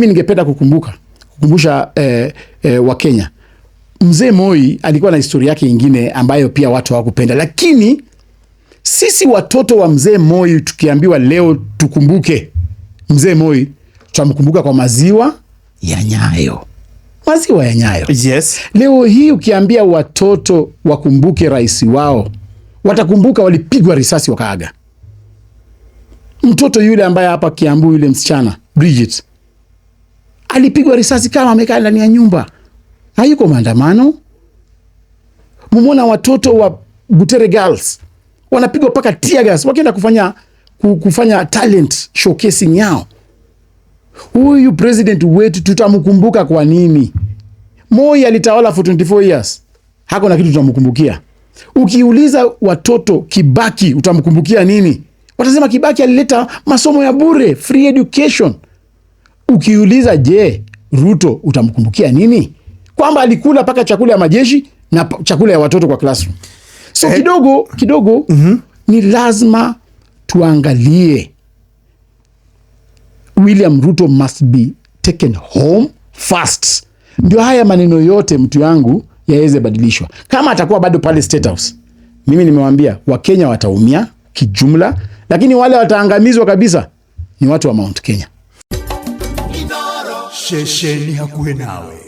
Mimi ningependa kukumbusha Wakenya, Mzee Moi alikuwa na historia yake ingine ambayo pia watu hawakupenda, lakini sisi watoto wa Mzee Moi tukiambiwa leo tukumbuke Mzee Moi, tutamkumbuka kwa maziwa ya Nyayo, maziwa ya Nyayo. Leo hii ukiambia watoto wakumbuke rais wao, watakumbuka walipigwa risasi wakaaga. Mtoto yule ambaye hapa Kiambu, yule msichana Bridget alipigwa risasi kama amekaa ndani ya nyumba, hayuko maandamano. Mumona watoto wa Butere Girls wanapigwa mpaka tear gas wakienda kufanya talent showcasing yao. Huyu president wetu tutamkumbuka kwa nini? Moi alitawala for 24 years, hako na kitu tutamkumbukia. Ukiuliza watoto Kibaki utamkumbukia nini? Watasema Kibaki alileta masomo ya bure, free education. Ukiuliza je, Ruto utamkumbukia nini? Kwamba alikula mpaka chakula ya majeshi na chakula ya watoto kwa classroom. So kidogo kidogo ni lazima tuangalie William Ruto must be taken home fast, ndio haya maneno yote mtu yangu yaweze badilishwa. Kama atakuwa bado pale State House, mimi nimewambia Wakenya wataumia kijumla, lakini wale wataangamizwa kabisa ni watu wa Mount Kenya. Shesheni hakuwe nawe.